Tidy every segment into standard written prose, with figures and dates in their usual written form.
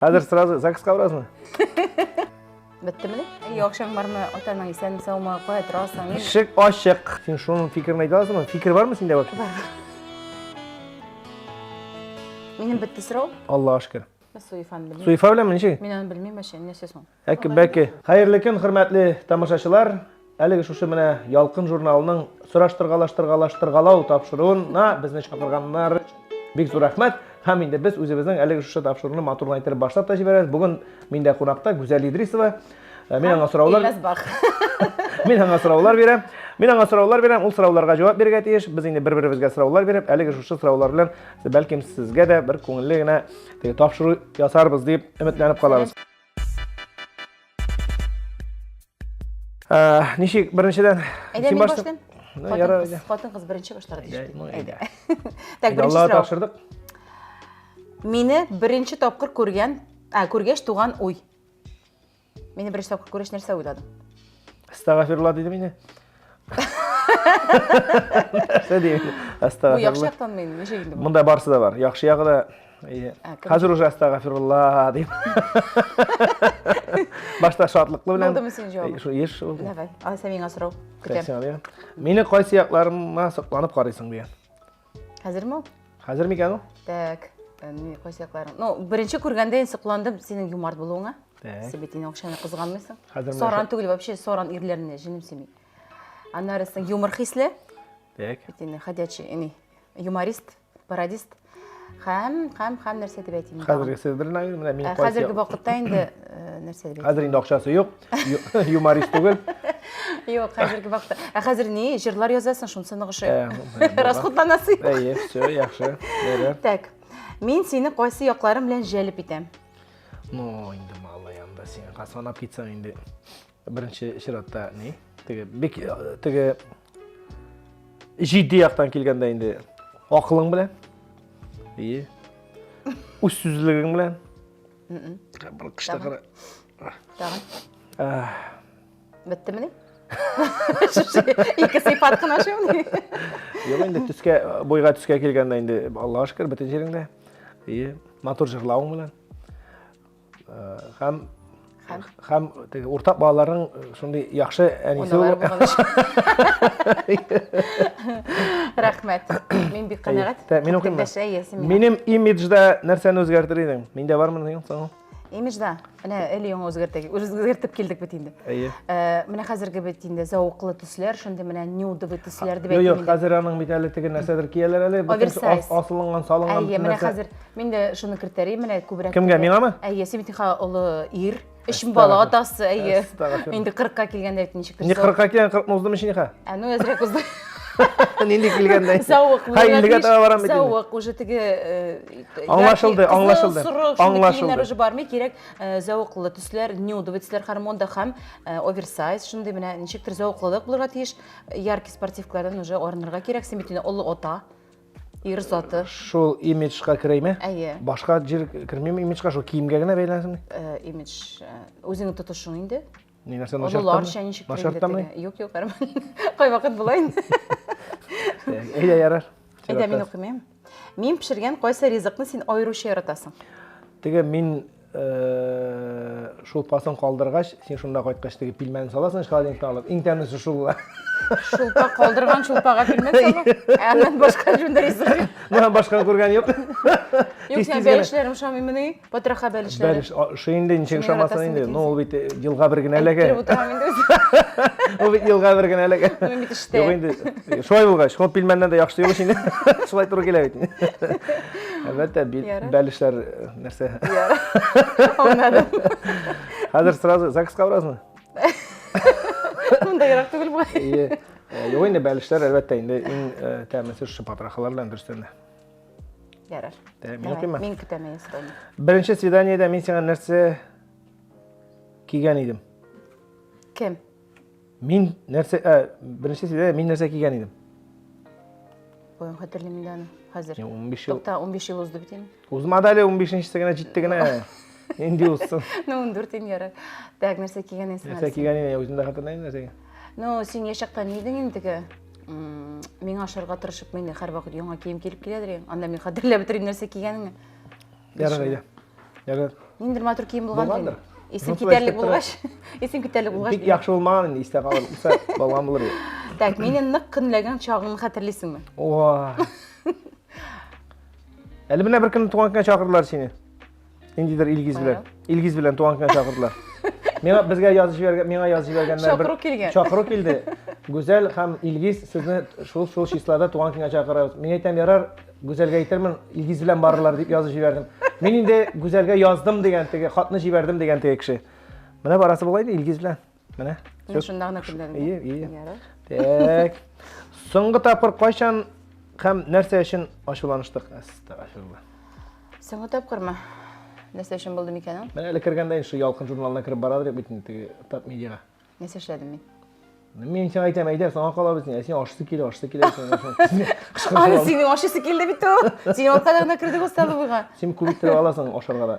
Хәзер сразу ЗАГСка барасыңмы? Беттемени? Әйе, акчаң бармы? Ата-анаң исәнме, саумы? Кая торасың? Ишек ачык. Син шуның фикерен әйтә аласыңмы? Фикер бармы синдә вообще? Бар. Минем бетте сорау. Аллаһ шөкер. Суефаны белмим. Суефа беләнме ничек? Мин аны белмим вообще, нәрсә соң? Әке бәке. Хәерле көн, хөрмәтле тамашачылар. Әлеге шушы менә Ялкын журналының сораштыргалаштыргалаштыргалау тапшыруына безне чакырганнар бик зур рәхмәт. Һәм инде без үзебезнең әлеге шушы тапшыруны матур итеп башлап та җибәрәбез. Бүген миндә кунакта Гүзәл Идрисова. Э, мин аңа сораулар Мин аңа сораулар бирәм. Мин аңа сораулар бирәм, ул сорауларга җавап бирергә тиеш. Без инде бер-беребезгә сораулар биреп, әлеге шушы сораулар белән бәлкем сезгә дә бер күңелле генә теге тапшыру ясарбыз дип өметләнеп калабыз. Э, ничек беренчедән? Әйдә, мин башлыйм. Хатын-кыз, хатын-кыз беренче башлар диште. Әйдә. Так, беренче сорау. тапшырдык. Мине беренче тапкыр күргән, ә, күргәч туган уй. Мине беренче тапкыр күргәч нәрсә уйладың? Астагфирулла дидем инде. Нәрсә дим? Астагфирулла. Бу яхшы яктан мин, ничек инде бу? Монда барсы да бар. Яхшы ягы да, Әйе. Хәзер уже астагфирулла дип. Башта шатлыклы белән. Булдымы синең җавабың? Шул еш булды. Давай, алайса миңа сорау. Көтәм. Мине кайсы якларыма сокланып карыйсың дигән. Хәзерме ул? Хәзер микән ул? Так, э, ни кайсы якларың? Ну, беренче күргәндә инде сокландым синең юмарт булуыңа. Син бит инде акчаны кызганмыйсың. Хәзер Саран түгел, вообще саран ирләрне җенем сөйми. Аннары син юмор хисле. Так. Бит инде ходячий, ни, юморист. Пародист. Һәм, һәм, һәм нәрсә дип әйтим? Хәзерге сездер менә мин э, Хәзерге вакытта инде э, нәрсә дип әйтим? Хәзер инде акчасы юк, юморист түгел. Юк, хәзерге вакытта. Ә хәзер ни, җырлар язасың, шунысы нык ошый. Э, Расходланасы юк. Әйе, все, яхшы. Так. Мин сине кайсы якларым белән җәлеп итәм? Ну, инде малай анда син санап китсәң инде беренче чиратта ни? Теге бик теге Җитди яктан килгәндә инде акылың белән. Ие. Үз сүзлегең белән. Бер кышта кара. Тагын. Беттемени? Ике сыйфат кына шуны. Юк инде төскә, буйга төскә килгәндә инде Аллаһ шөкер бөтен җиреңдә. Ие, матур җырлавың белән. Һәм һәм теге уртак балаларның э, шундый яхшы әнисе булып. Рәхмәт. Мин бик канәгать. Мин укыйммы? Минем имиджда нәрсәне үзгәртер идең? Миндә бармы соң? Имиджда. Менә әле яңа үзгәртә, үзгәртеп килдек бит инде. Әйе. Э, менә хәзерге бит инде зәвыклы төсләр, шундый менә нюдовый төсләр дип әйтим. Юк, хәзер аның бит әле теге нәрсәдер кияләр әле. Оверсайз. Асылынган, салынган. Әйе, менә хәзер мин дә шуны кертәр идем, менә күбрәк. Кемгә, миңамы? Әйе, син бит олы ир. Өч бала атасы, әйе. Инде 40-ка килгәндә бит ничектер. Не 40-ка килгән, 40-ны уздым ич нихә. Ә, ну әзрәк узды. Нинди килгәндә? Савык. Ха, 50-гә таба барам бит. Савык, уже теге э, Аңлашылды, аңлашылды. Аңлашылды. Уже бармый, кирәк э, зәвыклы төсләр, нюдовый төсләр һәм һәм э, оверсайз, шундый менә ничектер зәвыклылык булырга тиеш. Яркий спортивкалардан уже арынырга кирәк. Син бит инде олы ата. Ир заты. Шул имиджка керәйме? Әйе. Башка җир кермиме имиджка, шул киемгә генә бәйләнсенме? Имидж үзеңне тотышың инде. Ни нәрсә начар? Олыларча ничек Начар тамы? Юк, юк, нормально. Кайвакыт була инде. Әйдә, ярар. Әйдә, мин укыйм. Мин пешергән кайсы ризыкны син аеруча яратасың? Теге мин э, шулпасын калдыргач, син шунда кайткач теге пилмәнне саласың холодильниктан алып. Иң тәмлесе шул була. Шулпа калдырган шулпага пилмән салу. Ә аннан башка шунда ризык юк. Ну, башка күргән юк. Юк, син бәлешләрем ошамыймыни? Потроха бәлешләре. Бәлеш, ошый инде, ничек ошамасын инде. Ну, ул бит э, елга бер генә эләгә. Әйттереп утырам инде үзе. Ул бит елга бер генә эләгә. Ну, мин бит эштә. Юк инде, э, шулай булгач, шул пилмәннән дә яхшы юк инде. Шулай туры килә бит. Әлбәттә, бәлешләр э, нәрсә. Аңладым. Хәзер сразу ЗАГСка барасыңмы? Монда ерак түгел бугай. Ие. Юк инде, бәлешләр әлбәттә инде иң тәмлесе шушы потрохалар белән дөрестән дә. Ярар. Мин укыйммы? Мин көтәм әйе сорауны. Беренче свиданиедә мин сиңа нәрсә кигән идем? Кем? Мин нәрсә, ә, беренче свиданиедә мин нәрсә кигән идем? Ой, хәтерлим инде аны. Хәзер. 15 ел. Тукта, 15 ел узды бит инде. Узмады әле 15-нчесе генә җитте генә. Нинди узсын? Ну, 14 инде ярар. Так, нәрсә кигән идең? Нәрсә кигән идем, үзем дә хәтерләмим нәрсә. Ну, син яшь чакта ни идең инде теге? Миңа ашарга тырышып, мин һәрвакыт яңа кием килеп киләдер. Анда мин хәтерләп бетерим нәрсә кигәнеңне. Ярар, әйдә. Ярар. Ниндидер матур кием булган. Булгандыр. Исем Ну, шулай китәрлек истә тора. булгач, исем китәрлек булгач. Бик яхшы булмаган инде, истә калыр. Булса, булган булыр иде. Так, мине нык көнләгән чагыңны хәтерлисеңме? Ой. Әле менә бер көнне туган көнгә чакырдылар сине. Ниндидер Илгиз белән. Илгиз белән туган көнгә чакырдылар. Миңа безгә язып җибәргән, миңа язып җибәргәннәр. Чакыру килгән. Чакыру килде. Гүзәл һәм Илгиз сезне шул шул числода туган көнгә чакырабыз. Мин әйтәм, ярар, Гүзәлгә әйтермен, Илгиз белән барырлар дип язып җибәрдем. Мин инде Гүзәлгә яздым дигән теге хатны җибәрдем дигән теге кеше. Менә барасы була инде Илгиз белән. Менә. Мин шунда гына көнләдем. Ие, ие. Так. Соңгы тапкыр кайчан һәм нәрсә өчен ачуланыштык? Әстәгъфирулла. Соңгы тапкырмы? Нәрсә өчен булды микән ул? Менә әле кергәндә инде шул Ялкын журналына кереп барадыр бит инде теге Татмедиага. Нәрсә эшләдем мин? Мин сиңа әйтәм, әйдә, соңга калабыз инде. Ә син ашысы килә, ашысы килә. Аны синең ашысы килде бит ул. Син ул кадәр генә кердек ул столовыйга. Син күп иттереп аласың ашарга да.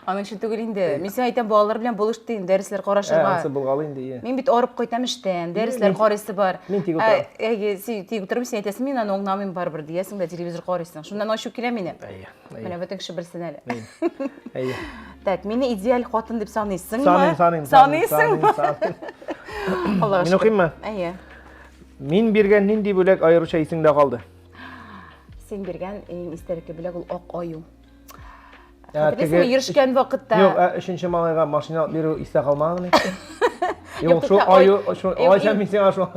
Аның өчен түгел инде. Мин сиңа әйтәм, балалар белән булыш дим, дәресләр карашырга. Ә, ансы булгалы инде, ие. Мин бит арып кайтам эштән, дәресләр карыйсы бар. Мин тик утырам. Әйе, син тик утырып, син әйтәсең, мин аны аңламыйм барыбер диясең дә телевизор карыйсың. Шуннан ачу килә мине. Әйе. Менә бөтен кеше белсен әле. Әйе. Так, мине идеаль хатын дип саныйсыңмы? Саныйм, саныйм. Саныйсыңмы? Аллага Мин укыйммы? Әйе. Мин биргән нинди бүләк аеруча исеңдә калды? Син биргән иң истәлекле бүләк ул ак аю. Хәтерлисеңме, йөрешкән вакытта? Юк, ә өченче малайга машина алып бирү истә калмадымы? Юк, шул аю, шул алайса мин сиңа шул.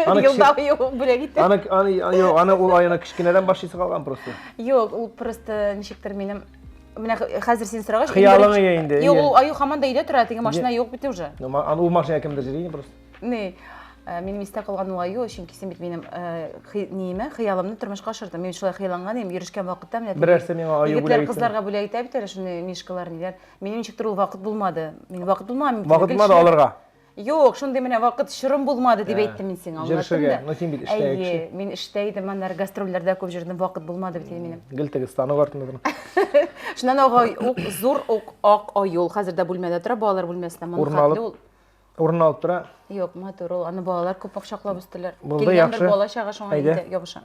Аны Елда аю бүләк итте. Аны, аны, юк, аны ул аюны кечкенәдән башлыйсы калган просто. Юк, ул просто ничектер минем менә хәзер син сорагач, Хыялың ие инде. Юк, ул аю һаман да өйдә тора, теге машина юк бит уже. Ну, аны ул машина кемдер җыри просто. Не, э, минем истә калган ул аю, чөнки син бит минем э, ниемә, хыялымны тормышка ашырдың. Мин шулай хыялланган идем, йөрешкән вакытта менә Берәрсе миңа аю бүләк егетләр кызларга бүләк итә бит әле шундый мишкалар, ниләр. Минем ничектер ул вакыт булмады. Мин вакыт булмады. Вакыт булмады алырга. Юк, шундый менә вакыт чорым булмады дип әйттем мин сиңа, аңлаттым да. Ну син бит эштә кеше. Әйе, мин эштә идем, аннары гастрольләрдә күп йөрдем, вакыт булмады бит инде минем. Гел теге станок артында торам. Шуннан ак зур ук ак аю, ул хәзер дә бүлмәдә тора, балалар бүлмәсендә. Урын алып. Урын алып тора. Юк, матур ул. Аны балалар күп акчаклап үстеләр. Булды, Килгән бер бала чага шуңа инде ябыша.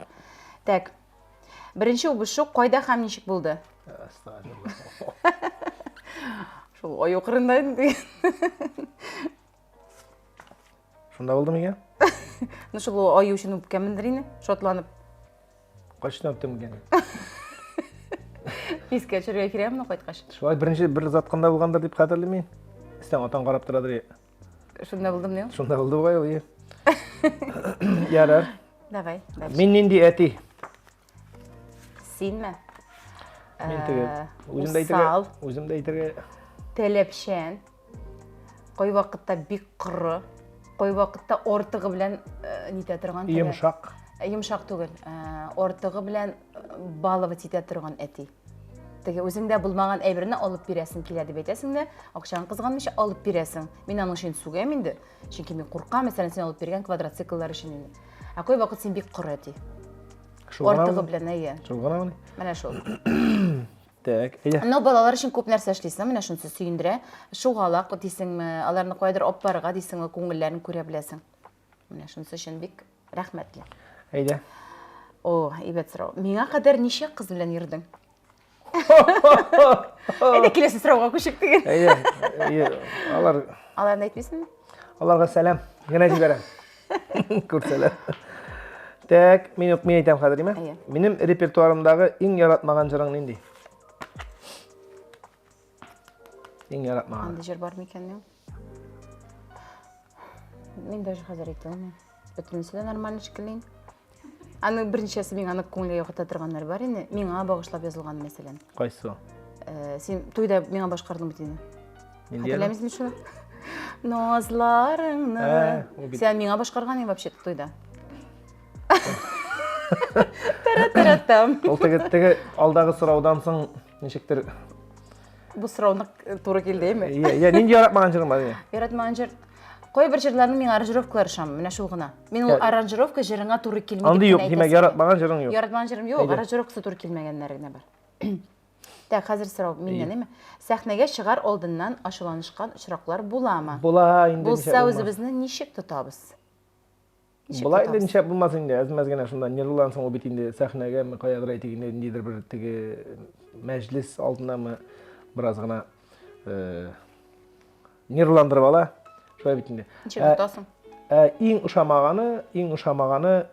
Так. Беренче үбешү кайда һәм ничек булды? Шул аю кырында инде. Шунда булды микән? Ну, шул аю өчен үпкәмендер инде, шатланып. Кайчан үптем икән? Искә төшерергә кирәкме кайткач? Шулай беренче бер затканда булгандыр дип хәтерлим мин. Өстән атаң карап торадыр. Шунда булдым ни ул? Шунда булды бугай ул, ие. Ярар. Давай, дальше. Мин нинди әти? Синме? Мин теге. Э, үзем дә әйтергә, үзем дә әйтергә. Таләпчән. Кайвакытта бик коры, кайвакытта ортыгы белән э, нитә торган. Йомшак. Э, йомшак түгел, э, ортыгы белән баловать итә торган әти. Теге үзеңдә булмаган әйберне алып бирәсең килә дип әйтәсең дә, акчаны кызганмыйча алып бирәсең. Мин аның өчен сүгәм инде, чөнки мин куркам, мәсәлән, син алып биргән квадроцикллар өчен инде. Ә кайвакыт син бик коры әти. Артыгы белән, әйе. Шул гынамыни? Менә шул. Так, әйдә. Но балалар өчен күп нәрсә эшлисең, менә шунысы сөендерә. Шугалак дисеңме, аларны каядыр алып барырга дисеңме, күңелләрен күрә беләсең. Менә шунысы өчен бик рәхмәтле. Әйдә. О, әйбәт сорау. Миңа кадәр ничә кыз белән йөрдең? Әйдә киләсе сорауга күчик диген. Әйдә, әйдә. Алар Аларны әйтмисеңме? Аларга сәлам генә җибәрәм. Күрсәләр. Так, мин ук мин әйтәм хәзер, димә? Минем репертуарымдагы иң яратмаган җырың нинди? Иң яратмаган. Андый җыр бар микән мин? Мин даже хәзер әйтә алмыйм. Бөтенесе дә нормально шикелле. Аның берничәсе миңа нык күңелгә яката торганнар бар инде. Миңа багышлап язылган, мәсәлән. Кайсы ул? Э, син туйда миңа башкардың бит инде. Хәтерләмисеңме шуны? Назларыңны. Э, Син миңа башкарган идең вообще туйда. Тара-тара-там. Ул теге теге алдагы сораудан соң ничектер Бу сорау нык э, туры килде, әйме? Иә, иә, нинди яратмаган җырың бар? Яратмаган җыр Кайбер җырларның миңа аранжировкалары ошамый, менә шул гына. Мин ул аранжировка җырыңа туры килми. Андый юк, димәк, яратмаган җырың юк. Яратмаган җырым юк, аранжировкасы туры килмәгәннәре генә бар. Так, хәзер сорау миннән, әйме? Сәхнәгә чыгар алдыннан ачуланышкан очраклар буламы? Була инде. Булса, үзебезне ничек тотабыз? Була инде ничек булмас инде, әз-мәз генә шунда нервлансың, ул бит инде сәхнәгәме, каядыр әйтик инде, ниндидер бер теге мәҗлес алдынамы. бераз гына э, нервландырып ала. Шулай бит инде. Ничек тотасың? Ә иң ошамаганы, иң ошамаганы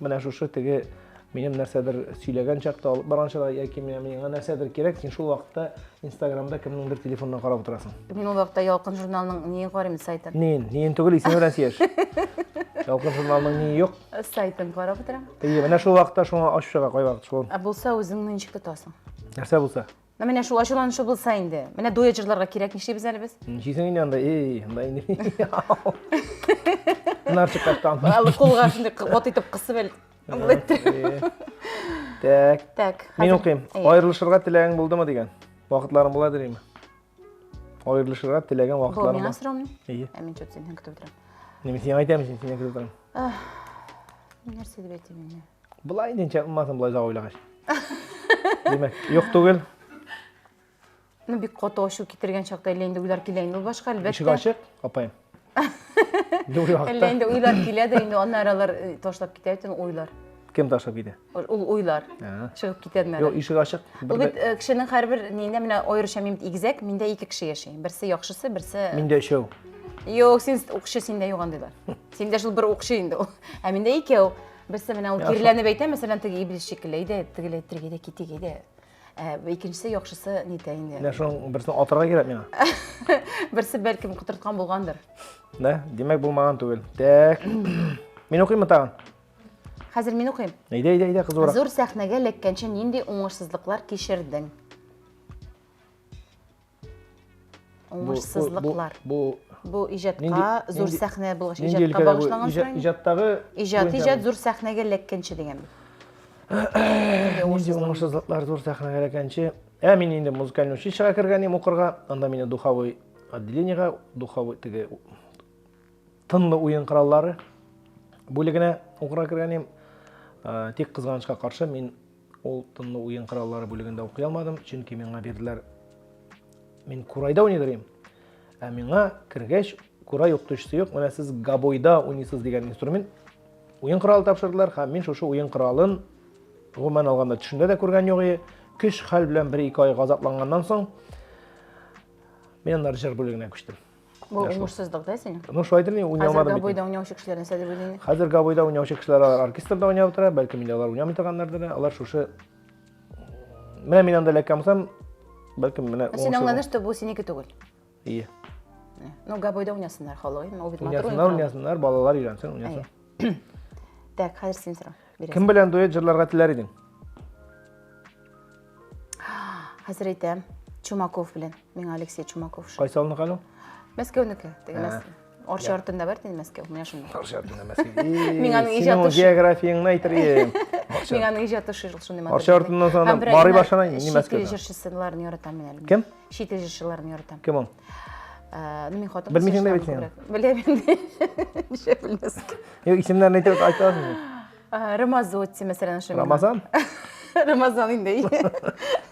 менә шушы теге минем нәрсәдер сөйләгән чакта, алып барган чакта яки менә миңа нәрсәдер кирәк, син шул вакытта Инстаграмда кемнеңдер телефоныннан карап утырасың. Мин ул вакытта Ялкын журналының ниен карыйм, сайтын. Ниен, ниен түгел, исеме белән сөйләш. Ялкын журналының ние юк. Сайтын карап утырам. Әйе, менә шул вакытта шуңа ачу чыга кайвакыт шул. Ә булса үзеңне ничек тотасың? Нәрсә булса? Ну, менә шул ачуланышу булса инде. Менә дуэт җырларга кирәк, нишлибез әле без? Нишлисең инде анда? Эй, анда инде. Нар чыккан. Әле кулга шундый кот итеп кысып әле. Так. Так. Мин укыйм. Аерылышырга теләгең булдымы дигән. Вакытларың була димме? Аерылышырга теләгән вакытларың. Бу миңа сорауны? Әйе. Ә мин что-то синнән көтеп утырам. Мин сиңа әйтәм, син синнән көтеп утырам. Нәрсә дип әйтим инде? Болай инде ничә булмасын болай озак уйлагач. Димәк, юк түгел. Ну, бик каты ачу китергән чакта әллә инде уйлар килә инде ул башка, әлбәттә. Ишек ачык, апаем. Әллә инде уйлар килә дә инде аннары алар э, ташлап китә бит уйлар. Кем ташлап китә? Ул уйлар. Чыгып китә менә. Юк, ишек ачык. Ул бит э, кешенең һәрбер ниендә менә аеруча мин бит игезәк, миндә ике кеше яши. Берсе яхшысы, берсе Миндә өчәү. Юк, син укчы синдә юк андыйлар. Синдә шул бер укчы инде ул. Ә миндә икәү. Берсе менә ул киреләнеп әйтә, мәсәлән, теге иблис шикелле, әйдә, тегеләй әйттерик, әйдә, китик, әйдә. Ә, икенчесе яхшысы нитә инде. Менә шуның берсен атырга кирәк миңа. Берсе бәлкем котырткан булгандыр. Да, димәк булмаган түгел. Так. Мин укыйммы тагын? Хәзер мин укыйм. Әйдә, әйдә, әйдә, кызурак. Зур сәхнәгә эләккәнче нинди уңышсызлыклар кичердең? Уңышсызлыклар. Бу бу иҗатка зур сәхнә булгач, иҗатка багышланган сорау. Иҗаттагы иҗат, иҗат зур сәхнәгә эләккәнче дигән бит. Нинди уңышсызлыклар зур сәхнәгә эләккәнче? Ә мин инде музыкальный училищега кергән идем укырга. Анда мине духовой отделениега, духовой теге тынлы уен кораллары бүлегенә укырга кергән идем. Тик кызганычка каршы мин Ул тынлы уен кораллары бүлегендә укый алмадым, чөнки миңа бирделәр. Мин курайда уйный идем. Ә миңа кергәч, курай укытучысы юк, менә сез гобойда уйныйсыз дигән инструмент уен коралы тапшырдылар һәм мин шушы уен коралын гомумән алганда төшемдә дә күргән юк иде. Көч хәл белән бер-ике ай газапланганнан соң мин аннары җыр бүлегенә күчтем. Бу уңышсызлык да синең? Ну, шулай дим, уйный алмадым. Хәзер гобойда уйнаучы кешеләр нәрсә дип уйлый? Хәзер гобойда уйнаучы кешеләр алар оркестрда уйнап утыра, бәлкем инде алар уйнамый торганнардыр да, алар шушы Менә мин анда эләккән булсам, бәлкем менә Син аңладың, что бу синеке түгел. Ие. Ну, гобойда уйнасыннар халык, ул бит матур Уйнасыннар, уйнасыннар, балалар өйрәнсен, уйнасын. Так, хәзер син сора. Кем белән дуэт җырларга теләр идең? Хәзер әйтәм, Чумаков белән. Миңа Алексей Чумаков шул. Кайсы авылныкы әле ул? Мәскәүнеке. Теге Мәс- Арча артында бар инде Мәскәү. Менә шунда. Арча артында Мәскәү. Миңа аның иҗаты Синең географияңне әйтер идем. Миңа аның иҗаты ошый шул шундый матур. Арча артыннан соң анда Барый башына ни Мәскәү. Чит ил җырчысыларын яратам мин әле. Кем? Чит ил җырчыларын яратам. Кем ул? Ну, мин хатын Белмисең дә бит син. Беләм инде. Ничә белмәскә. Юк, исемнәрен әйтеп айта аласың. Рамазотти, мәсәлән, ошо. Рамазан? Рамазан инде.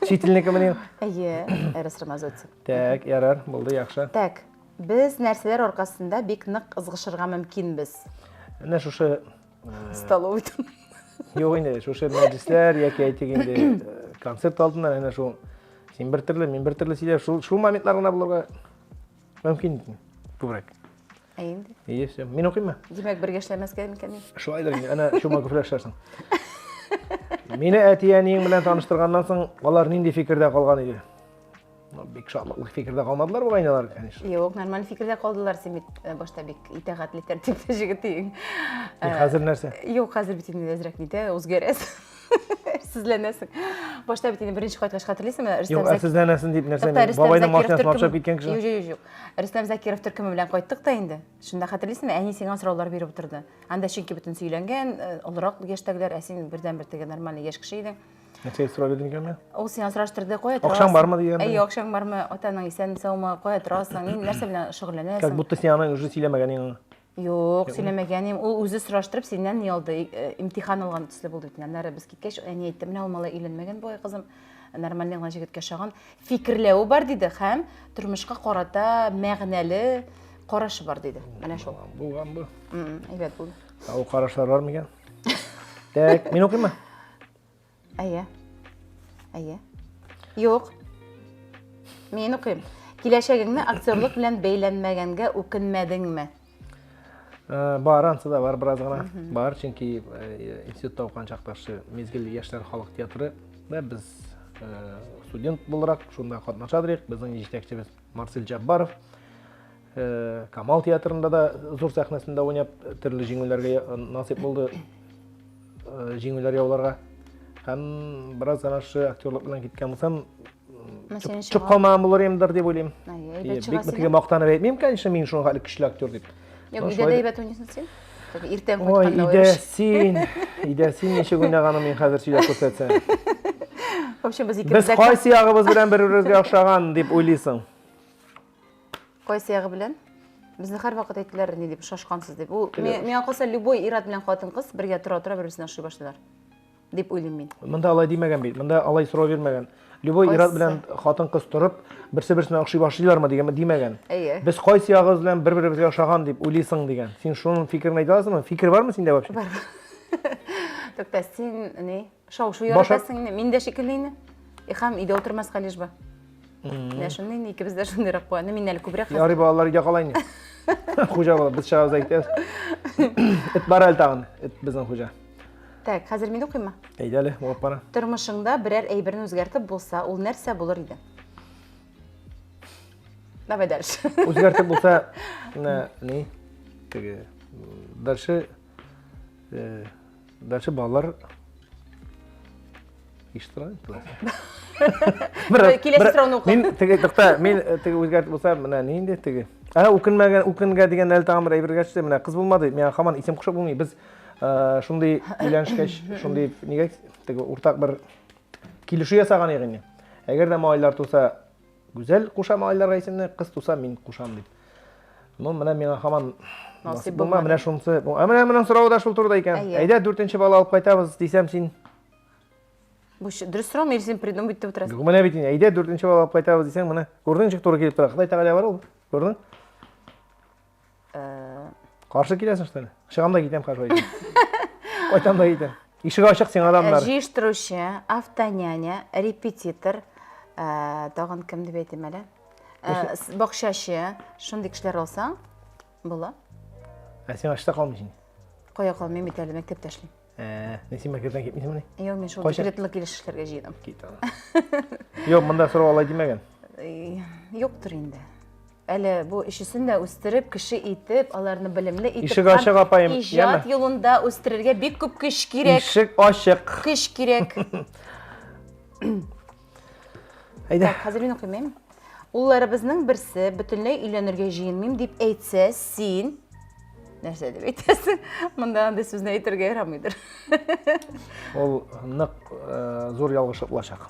Чит илнеке мени? Әйе, Эрос Рамазотти. Так, ярар, булды, яхшы. Так, без нәрсәләр аркасында бик нык ызгышырга мөмкинбез? Менә шушы столовый. Юк инде, шушы мәҗлесләр яки әйтик инде концерт алдыннан әнә шул син бер төрле, мин бер төрле сөйләп, шул шул моментлар гына булырга мөмкин күбрәк. Ә инде? Ие, все. Мин укыйммы? Димәк, бергә эшләмәскә микән? Шулайдыр инде. Әнә Чумаков белән эшләрсең. Мине әти-әниең белән таныштырганнан соң, алар нинди фикердә калган иде? Ну, бик шатлыклы фикердә калмадылар бугай инде алар, конечно. Юк, нормаль фикердә калдылар. Син бит э, башта бик итагатьле, тәртипле җегет идең. Э, хәзер нәрсә? Юк, хәзер бит инде әзрәк нитә, үзгәрәсең. Сезләнәсең. Башта бит инде беренче кайткач хәтерлисеңме? Юк, әрсезләнәсең дип нәрсә мин бабайның машинасын алып чыгып киткән кеше. Юк, юк, юк. Рөстәм Закиров төркеме белән кайттык та инде. Шунда хәтерлисеңме, әни сиңа сораулар биреп утырды. Анда чөнки бөтен сөйләнгән, э, олырак яшьтәгеләр, ә син бердәнбер теге нормальный яшь кеше идең. Нәрсә сорау бирдең икән миңа? Ул сиңа сораштырды, кая торасың? Акчаң бармы дигән. Әйе, акчаң бармы? Ата-анаң исәнме, саумы? Кая торасың? Нин нәрсә белән шөгыльләнәсең? Как будто син аны уже сөйләмәгән идең. Юк, сөйләмәгән идем. Ул үзе сораштырып синнән ни алды, э, имтихан алган төсле булды бит. Аннары без киткәч, әни әйтте, менә ул малай өйләнмәгән бугай кызым, нормальный гына җегеткә ошаган. Фикерләве бар диде һәм тормышка карата мәгънәле карашы бар диде. Менә шул. Булган бу. Әйбәт булды. Ә ул карашлар бар микән? Так, мин укыйммы? Әйе. Әйе. Юк. Мин укыйм. Киләчәгеңне актерлык белән бәйләнмәгәнгә үкенмәдеңме? Э, бар, ансы да бар бераз гына. Бар, чөнки э, институтта укыган чакта шушы мизгел яшьләр халык театры да без э, студент буларак шунда катнаша идек. Безнең җитәкчебез Марсель Җаббаров. Камал театрында да зур сәхнәсендә уйнап төрле җиңүләргә насыйп булды. Җиңүләр яуларга. Һәм бераз гына шушы актерлык белән киткән булсам, чыгып калмаган булыр идемдер дип уйлыйм. Бик теге мактанып әйтмим, конечно, мин шуңа хәтле көчле актер дип. Юк, өйдә дә әйбәт уйныйсың син. Иртән кайтканда. Ой, өйдә син, өйдә син ничек уйнаганын мин хәзер сөйләп күрсәтсәм. В общем, без икебез Без кайсы ягыбыз белән бер-беребезгә охшаган дип уйлыйсың? Кайсы ягы белән? Безне һәрвакыт әйттеләр, ни дип, шашкансыз дип. Ул миңа калса, любой ир-ат белән хатын-кыз бергә тора-тора бер-берсенә ошый башлыйлар. Дип уйлыйм мин. Монда алай димәгән бит. Монда алай сорау бирмәгән. Любой ир-ат белән хатын-кыз торып, берсе-берсенә охшый башлыйлармы дигән димәгән. Әйе. Без кайсы ягыбыз белән бер-беребезгә охшаган дип уйлыйсың дигән. Син шуның фикерен әйтә аласыңмы? Фикер бармы синдә вообще? Бар. Тукта, син ни? Шау-шу яратасың инде. Мин дә шикелле инде. И һәм өйдә утырмаска лишь бы. Менә шундый инде икебез дә шундыйрак була. Ну, мин әле күбрәк хәзер. Ярый, балалар өйдә кала инде. Хуҗа була, без чыгабыз да китәбез. Эт бар әле тагын. Эт безнең хуҗа. Так, хәзер мин укыйммы? Әйдә әле, укып кара. Тормышыңда берәр әйберне үзгәртеп булса, ул нәрсә булыр иде? Давай дальше. Үзгәртеп булса, менә ни, теге, дальше э, Дальше балалар ишетелә. Киләсе сорауны укы. Мин теге тукта, мин э, теге үзгәртеп булса, менә ни инде теге. Ә үкенмәгән, үкенгә дигән әле тагын бер әйбергә төште. Менә кыз булмады. Миңа һаман исем кушып булмый. Без э, шундый өйләнешкәч, шундый нигә теге уртак бер килешү ясаган идек инде. Әгәр дә малайлар туса, Гүзәл куша малайларга исемне, кыз туса мин кушам дип. Ну, менә миңа һаман насыйп булма, менә шунысы. Ә менә моның соравы да шул турыда икән. Әйдә, дүртенче бала алып кайтабыз дисәм син. Бу дөрес сорау, или син придумать итеп утырасың? Менә бит инде, әйдә, дүртенче бала алып кайтабыз дисәң, менә күрдең ничек туры килеп тора. Ходай Тәгалә бар ул. Күрдең? Э. Каршы киләсең что ли? Чыгам да китәм каршы. Кайтам да китәм. Ишек ачык сиңа адамнар. Э, җыештыручы, автоняня, репетитор, э, тагын кем дип әйтим әле? Бакчачы, шундый кешеләр алсаң, була. Ә сиңа эштә калмыйсың? Кая калмыйм бит әле, мәктәптә эшлим. Ә, не син мәктәптән китмисеңмени? Юк, мин шул декретлы килеш эшләргә җыенам. Кит аны. Юк, монда сорау алай димәгән. Юктыр инде. Әле бу өчесен дә үстереп, кеше итеп, аларны белемле итеп, Ишек ачык, апаем, иҗат юлында үстерергә бик күп көч кирәк. Ишек ачык. Көч кирәк. Әйдә. Так, хәзер мин укыйм, Улларыбызның берсе бөтенләй өйләнергә җыенмыйм дип әйтсә, син нәрсә дип әйтәсең? Монда андый сүзне әйтергә ярамыйдыр. Ул нык э, зур ялгышлык булачак.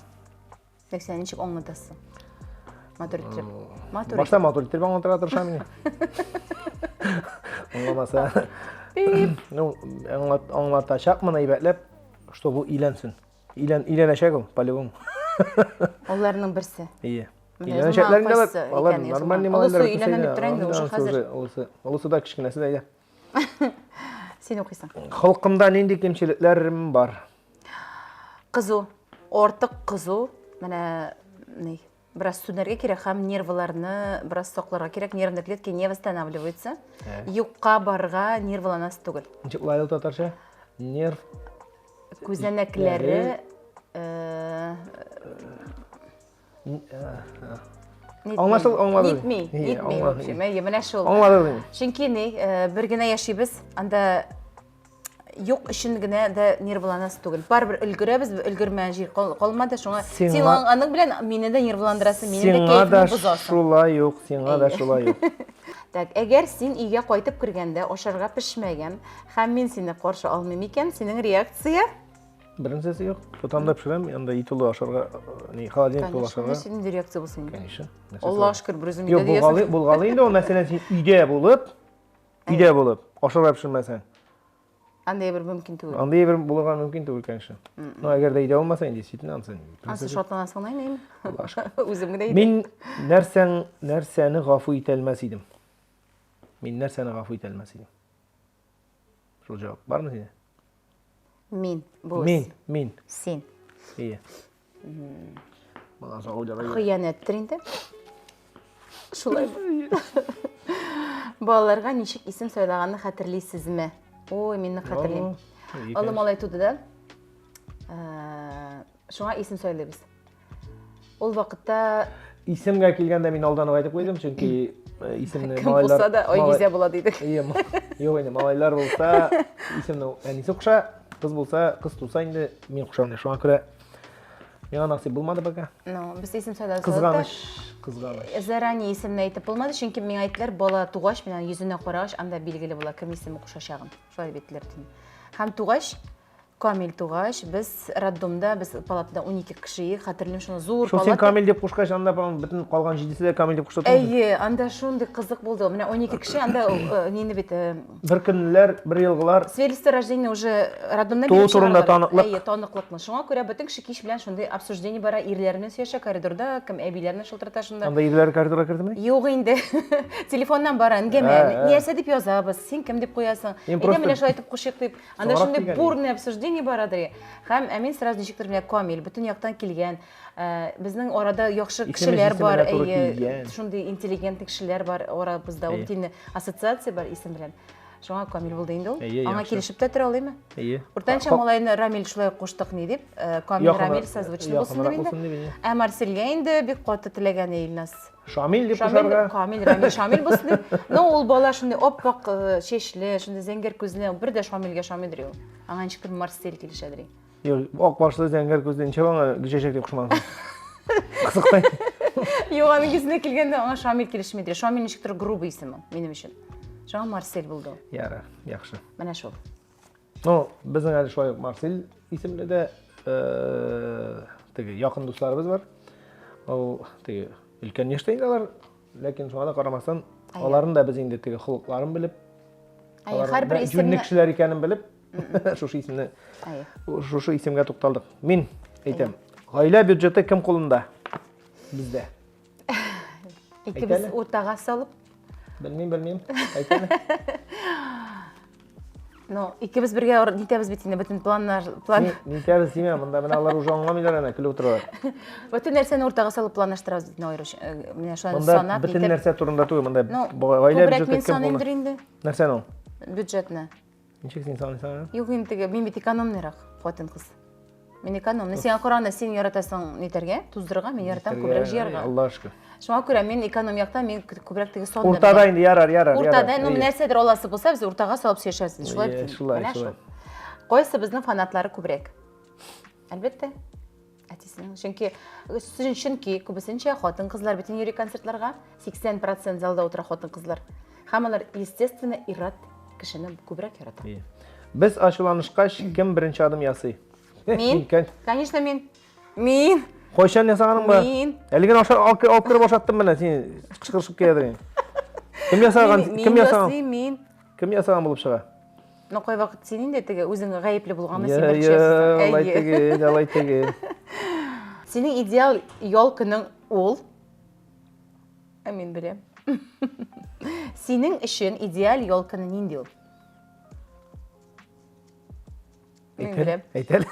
Так сен ничек аңлатасың? Матур итеп. Матур. Башта матур итеп аңлатырга тырышам мин. Аңламаса. Ну, аңлат, аңлатачакмын әйбәтләп, что бу өйләнсен. Өйлән, өйләнәчәк ул, по-любому. Аларның берсе. Ие. Өйләнәчәкләр инде алар. Алар нормальный малайлар. Олысы өйләнәм дип тора инде уже хәзер. Олысы, олысы да кечкенәсе дә әйдә. Син укыйсың. Холкымда нинди кимчелекләрем бар? Кызу, артык кызу, менә ни, бераз сүнәргә кирәк һәм нервыларны бераз сакларга кирәк. Нервные клетки не восстанавливаются. Э. Юкка барга нервыланасы түгел. Ничек була ул татарча? Нерв күзәнәкләре э, Аңлашыл, аңладым. Нитми, нитми, в общем, әйе, менә шул. Аңладым. Чөнки ни, э, бер генә яшибез, анда юк өчен генә дә нервланасы түгел. Барыбер өлгерәбез, өлгермәгән җир калмады, шуңа син аның белән мине дә нервландырасың, минем дә кәефне бозасың. Сиңа да шулай ук, сиңа да шулай ук. Так, әгәр син өйгә кайтып кергәндә ашарга пешмәгән һәм мин сине каршы алмыйм икән, синең реакция? Беренчесе юк. Тотам да пешерәм, анда ит улы ашарга, ни, холодильник тулы ашарга. Конечно, нинди реакция булсын инде. Конечно. Аллаһ шөкер, бер үзем өйдә диясең. Юк, булгалы инде ул, мәсәлән, син өйдә булып, Өйдә булып, ашарга пешермәсәң. Андый бер мөмкин түгел. Андый бер булырга мөмкин түгел, конечно. Но әгәр дә өйдә булмаса, инде действительно ансы. Ансы шатланасың да инде. Үзем генә өйдә. Мин нәрсәң, нәрсәне гафу итә алмас идем. Мин нәрсәне гафу итә алмас идем. Шул җавап бармы синдә? Мин, бу. Мин, мин. Син. Ие. Моннан соң уйларга кирәк. Хыянәттер инде. Шулай. Балаларга ничек исем сайлаганны хәтерлисезме? Ой, мин нык хәтерлим. Олы малай туды да. Э, шуңа исем сайлыйбыз. Ул вакытта Исемгә килгәндә мин алдан ук әйтеп куйдым, чөнки э, исемне кем булса да Айгизә була дидек. Ие, юк инде, малайлар булса, исемне әнисе куша, кыз булса, кыз туса инде мин кушам. Шуңа күрә миңа насыйп булмады пока. Ну, без исем сайладык. Кызганыч, кызганыч. Заранее исемне әйтеп булмады, чөнки миңа әйттеләр, бала тугач, мин аның йөзенә карагач, анда билгеле була, кем исеме кушачагын. Шулай дип әйттеләр. Һәм тугач, Камил тугач, без роддомда, без палатада 12 кеше идек, хәтерлим шуны, зур Шул син палата. Камил дип кушкач, анда, по-моему, бөтен калган җидесе дә Камил дип кушты. Әйе, анда шундый кызык булды. Менә 12 кеше, анда э, нине бит э, Бер көнлеләр, бер елгылар. Свидетельство о рождении уже роддомнан Туу биреп турында чыгаралар. таныклык. Әйе, таныклыкны. Шуңа күрә бөтен кеше кич белән шундый обсуждение бара, ирләр белән сөйләшә коридорда, кем әбиләрне шылтырата шунда. Анда ирләр коридорга кердеме? Юк инде. Телефоннан бара, әңгәмә. Ә, ә. Нәрсә дип язабыз? Син кем дип куясың? Мин Әйдә просто менә шулай итеп кушыйк дип. Анда Соңрак шундый килгән бурный обсуждение барадыр. Һәм ә мин сразу ничектер менә Камил, бөтен яктан килгән. Э, безнең арада яхшы Исеме кешеләр җисеменә бар, туры әйе, килгән. шундый интеллигентный кешеләр бар арабызда. Ул Әйе. бит инде ассоциация бар исем белән. Шуңа Камил булды инде ул. Әйе, Аңа яхшы. килешеп тә тора алыймы? Әйе. Уртанча Ка- малайны Рамил шулай куштык ни дип, э, Камил Якынрак- Рамил созвучно булсын дип якынрак инде. булсын дип инде. Ә Марсельгә инде бик каты теләгән Илназ. Шамил дип Шамил, кушарга. Камил, Рамил, Шамил булсын дип. Но ул бала шундый ап-ак э, чәчле, шундый зәңгәр күзле, бер дә Шамилгә Шамилдер ул. Аңа ничектер Марсель килешәдер. Юк, ак башлы зәңгәр күзле ничә аңа Гөлчәчәк дип кушмадың? Кызыктай. Юк, аның йөзенә килгәндә аңа Шамил килешмидер. Шамил ничектер грубый исем ул минем өчен. Шуңа Марсель булды ул. Ярар, яхшы. Менә шул. Ну, безнең әле шулай ук Марсель исемле дә э, теге якын дусларыбыз бар. Ул теге өлкән яшьтә инде алар, ләкин шуңа да карамастан, аларның да без инде теге холыкларын белеп, аларның җүнле кешеләр икәнен белеп, шушы исемне шушы исемгә тукталдык. Мин әйтәм, гаилә бюджеты кем кулында? Бездә. Икебез уртага салып. Белмим, белмим. Әйт әле. Ну, икебез бергә нитәбез бит инде бөтен планнар, план. Нитәбез димә, монда менә алар уже аңламыйлар әнә, көлеп утыралар. Бөтен нәрсәне уртага салып планлаштырабыз бит аеруча. Э, менә шулай Монда санап, бөтен нәрсә турында түгел, монда гаилә бюджеты кем саныймдыр инде. Нәрсәне ул? Бюджетны. Ничек син саныйсың? Юк, инде теге, мин бит экономныйрак хатын-кыз. Мин экономный. Сиңа караганда син яратасың нитәргә, туздырырга, мин яратам күбрәк җыярга. Аллаһ шөкер. Шуңа күрә мин эконом якта, мин күбрәк теге сонда. Уртада инде ярар, ярар. Уртада, ну нәрсәдер аласы булса, без уртага салып сөйләшәбез. Шулай бит. Шулай, шулай. Кайсы безнең фанатлары күбрәк? Әлбәттә. Әтисенең. Чөнки чөнки күбесенчә хатын-кызлар бөтен йөри концертларга, 80% залда утыра хатын-кызлар. Һәм алар, естественно, ир-ат кешене күбрәк ярата. Без ачуланышкач, кем беренче адым ясый? Мин. Конечно, мин. Мин. Кайчан ясаганың бар? Мин. Әле генә аша алып кереп ашаттым менә, син кычкырышып килә Кем ясаган? Кем ясаган? Мин. Кем ясаган булып чыга? Ну, кайвакыт син инде теге үзең гаепле булганны син беренче ясыйсың. Алай түгел, алай түгел. Синең идеал ял көнең ул. Ә мин беләм. Синең өчен идеаль ял көне нинди ул? Мин беләм. Әйт әле.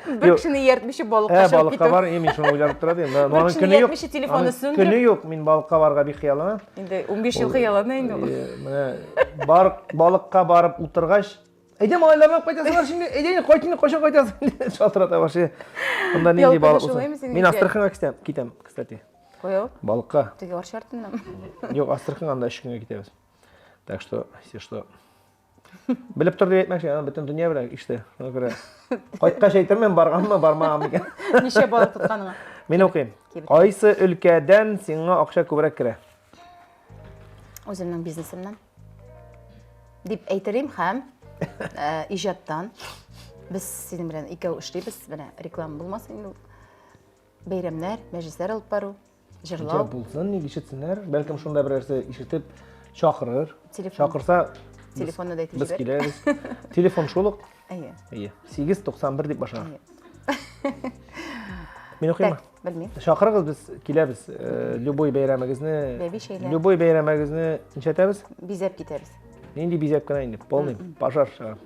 Бер кешене ияртмичә балыкка чыгып китү. Балыкка бар, мин шуны уйланып тора дим. Бер кешене ияртмичә телефонны сүндереп. Көне юк, мин балыкка барырга бик хыялланам. Инде 15 ел хыяллана инде ул. Менә бар балыкка барып утыргач, әйдә малайларны алып кайтасыңар инде, әйдә кайт инде, кайчан кайтасың инде, шалтырата башлый. Монда нинди балык булсын. Мин Астраханьга китәм, китәм, кстати. Кая? Балыкка. Теге Арча артыннан. Юк, Астраханьга анда 3 көнгә китәбез. Так что, если что, Белеп тор дип әйтмәкче, аны бөтен дөнья белә иште. Шуңа күрә кайткач әйтермен, барганмы, бармаганмы икән. Ничә балык тотканыңа. Мин укыйм. Кайсы өлкәдән сиңа акча күбрәк керә? Үземнең бизнесымнан. Дип әйтерим һәм э, иҗаттан. Без синең белән икәү эшлибез, менә реклама булмасын инде ул. Бәйрәмнәр, мәҗлесләр алып бару. Җырлау. Җыр булсын, ник ишетсеннәр. Бәлкем шунда берәрсе ишетеп чакырыр. Телефон. Чакырса, телефонны да әйтеп Без киләбез. Телефон шул ук. Әйе. Әйе. 891 дип башлана. Мин укыйммы? Белмим. Чакырыгыз, без киләбез. Э, любой бәйрәмегезне, Бәби чәйләр. Любой бәйрәмегезне нишләтәбез? Бизәп китәбез. Нинди бизәп кенә инде? Полный пожар чыгар.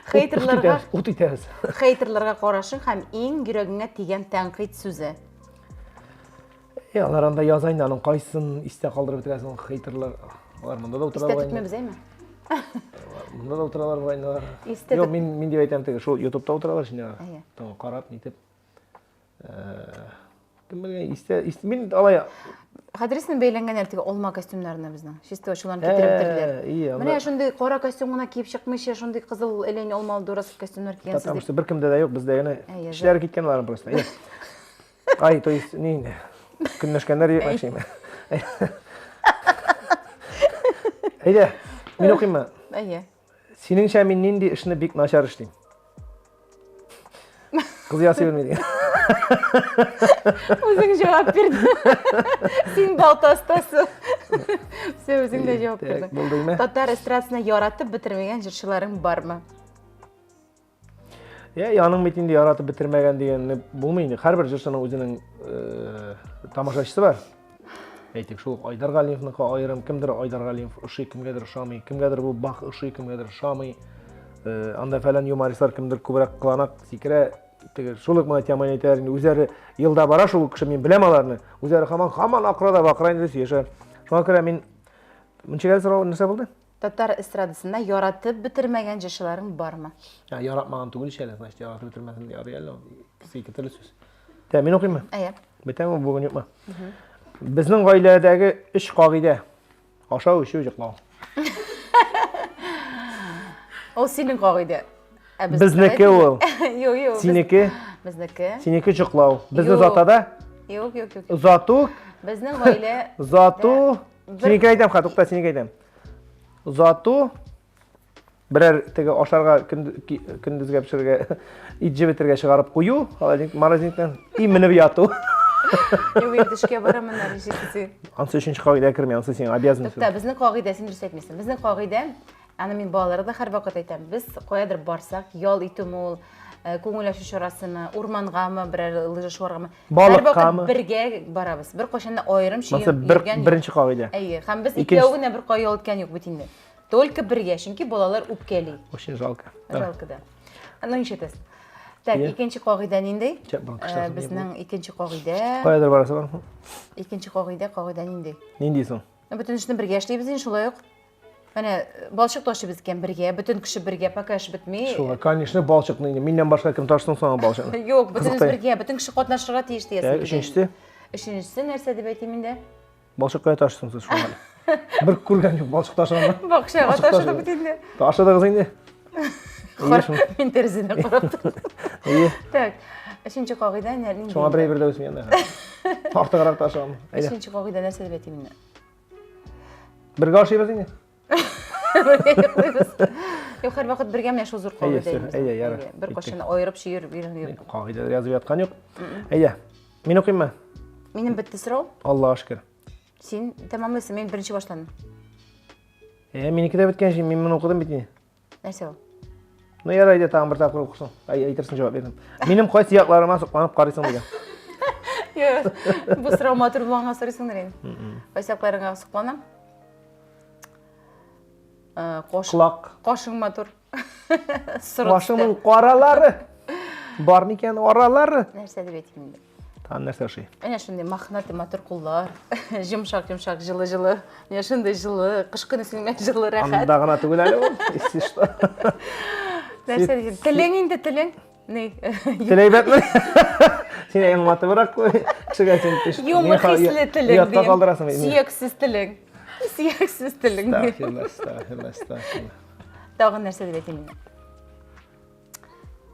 Хейтерларга ут итәбез. Хейтерларга карашың һәм иң йөрәгеңә тигән тәнкыйть сүзе. Э, алар анда яза инде, аның кайсын истә калдырып бетерәсең, хейтерлар. Алар монда да утыралар. Истә тотмыйбыз, әйме? Монда да утыралар бугай инде алар. Истә Юк, мин мин дип әйтәм теге, шул ютубта утыралар инде алар. Тыңлап карап, нитеп. Э, кем белгән, истә, мин алай Хәтересен бәйләнгән әле теге алма костюмнарына безнең. Чисто шуларны китереп э, бетерделәр. Менә шундый кара костюм гына киеп чыкмыйча, шундый кызыл элән алмалы дурацкий костюмнар кигәнсез. Потому что беркемдә дә юк, бездә генә. Эшләре киткән аларның просто. Ай, то есть, ни инде? Көнләшкәннәр әйтмәкчеме? Әйдә, мин укыйммы? Әйе. Синеңчә мин нинди эшне бик начар эшлим? Кыз ясый белми дигән. Үзең җавап бирдең. Син балта остасы. Все, үзең дә җавап бирдең. Булдымы? Татар эстрадасына яратып бетермәгән җырчыларың бармы? Я, аның бит инде яратып бетермәгән дигәнне булмый инде. Һәрбер җырчының үзенең э, тамашачысы бар. Әйтик, шул ук Айдар Галиевныкы аерым, кемдер Айдар Галиев ошый, кемгәдер ошамый, кемгәдер бу Бах ошый, кемгәдер ошамый. Э, анда фәлән юмористлар кемдер күбрәк кылана, сикерә. Теге шул ук менә теманы әйтәләр инде. Үзләре елда бара шул кеше, мин беләм аларны. Үзләре һаман һаман акыра да бакыра инде сөйләшә. Шуңа күрә мин ничек сорау нәрсә булды? Татар эстрадасында яратып бетермәгән җырчыларың бармы? Ә, яратмаган түгел ич әле, значит, яратып бетермәсен ярый әле ул. Икесе ике төрле сүз. Тә, мин укыйммы? Әйе. Бетәме бүген юкмы? Безнең гаиләдәге өч кагыйдә. Ашау, эчү, йоклау. Ул синең кагыйдә. Ә без Безнеке ул. Юк, юк. Синеке? Безнеке. Синеке йоклау. Безне озата да? Юк, юк, юк. Озату. Безнең гаилә. Озату. Синеке әйтәм, ха, тукта, синеке әйтәм. Озату берәр теге ашарга көндезгә пешерергә ит җебетергә чыгарып кую, холодильник, морозильниктан и менеп яту. Юк, мин төшкә барам моннан ничек син. Ансы өченче кагыйдә керми, ансы синең обязанность. Тукта, безнең кагыйдә син дөрес әйтмисең. Безнең кагыйдә, аны мин балаларга да һәрвакыт әйтәм. Без каядыр барсак, ял итүме ул, э, күңел ачу чарасымы, урмангамы, берәр лыжа шуаргамы, Балыккамы? Бергә барабыз. Бер кайчан да аерым чөеп йөргән Беренче кагыйдә. Әйе, һәм без икәү генә бер кая ял иткән юк бит инде. Только бергә, чөнки балалар үпкәли. Очень жалко. Жалко да. Ну нишләтәсең? Так, икенче кагыйдә нинди? Э, безнең икенче кагыйдә. Каядыр барасы бар. Икенче кагыйдә, кагыйдә нинди? Нинди соң? Ну, бөтен эшне бергә эшлибез инде шулай ук. Менә балчык ташыйбыз икән бергә, бөтен кеше бергә, пока эш бетми. Шулай, конечно, балчыкны инде. Миннән башка кем ташысын соң балчыкны? Юк, бөтенебез бергә, бөтен кеше катнашырга тиеш диясең. Өченчесе? Өченчесе нәрсә дип әйтим инде? Балчык кая ташысын сез шуңа? Бер күргән юк, балчык ташыганны. Бакчага ташыдык бит инде. Ташыдыгыз инде. Мин тәрәзәдән карап тордым. Әйе. Так, өченче кагыйдә нинди? Шуңа бер әйбер дә үсми анда. Артыграк ташыган. Өченче кагыйдә нәрсә дип әйтим инде? Бергә ашыйбыз инде. Бергә йоклыйбыз. Юк, һәрвакыт бергә менә шул зур кагыйдә. Әйе, ярар. Бер кашын аерып чөереп йөреп. Кагыйдә язып яткан юк. Әйдә. Мин укыйммы? Минем бетте сорау. Аллаһ шөкер. Син тәмамлыйсың, мин беренче башландым. Ә, минеке дә беткән, мин моны укыдым бит инде. Нәрсә ул? Ну, ярар, әйдә, тагын бер тапкыр укырсың. Ай, әйтерсең, җавап бирдем. Минем кайсы якларыма сокланып карыйсың дигән. Юк, бу сорау матур булганга сорыйсыңдыр инде. Кайсы якларыңа сокланам? Э, кош. Колак. Кашың матур. Башыңның каралары. Бар микән аралары? Нәрсә дип әйтим инде? Тагын нәрсә ошый? Әнә шундый мохнатый матур куллар. Йомшак, йомшак, җылы, җылы. Менә шундый җылы, кыш көне синең белән җылы, рәхәт. Анда гына түгел әле ул, если что. Нәрсә дисең? Телең инде, телең. Ни? Тел әйбәтме? Син аңлатыбрак куй. Кешегә син теш. Юмор хисле телең. Оятка калдырасың. Сөяксез телең. Сөяксез телең. Астагфирулла, астагфирулла, астагфирулла. Тагын нәрсә дип әйтим инде?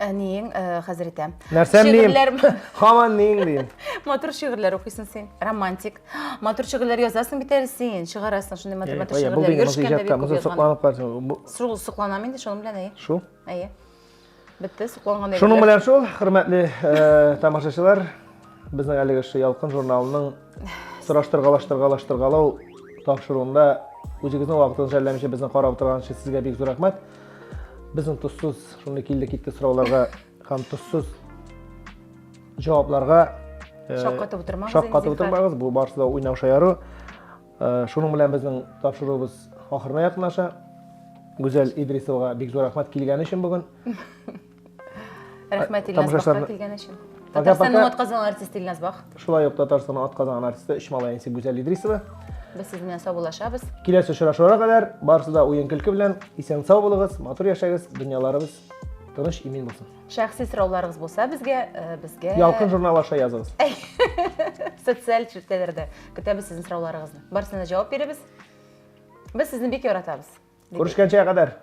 Әниең э, хәзер итә. Нәрсәм дим? Һаман ниең дим. Матур шигырьләр укыйсың син. Романтик. Матур шигырьләр язасың бит әле син. Чыгарасың шундый матур матур шигырьләр. Йөрешкәндә бик күп язган. Сокланып карыйсың. Шул сокланам инде шуның белән, әйе. Шул? Әйе. Бетте, сокланган Шуның белән шул, хөрмәтле э, тамашачылар, безнең әлеге шул Ялкын журналының сораштыргалаштыргалаштыргалау тапшыруында үзегезнең вакытыгызны жәлләмичә безне карап утырган өчен сезгә бик зур рәхмәт. Безнең тозсыз шундый килде китте сорауларга һәм тозсыз җавапларга э, шаккатып утырмагыз. Шаккатып утырмагыз, бу барысы да уйнау шаяру. Э, шуның белән безнең тапшыруыбыз ахырына якынлаша. Гүзәл Идрисовага бик зур рәхмәт килгән өчен бүген. Рәхмәт Илназ Бахка килгән өчен. Татарстанның атказанган артисты Илназ Бах. Шулай ук Татарстанның атказанган артисты өч малай әнисе Гүзәл Идрисова. Без сезнең белән саубуллашабыз. Киләсе очрашуларга кадәр барысы да уен-көлке белән исән-сау булыгыз, матур яшәгез, дөньяларыбыз тыныч, имин булсын. Шәхси сорауларыгыз булса безгә, э, безгә Ялкын журналы аша языгыз. Социаль челтәрләрдә көтәбез сезнең сорауларыгызны. Барысына да җавап бирәбез. Без сезне бик яратабыз. Күрешкәнчә кадәр.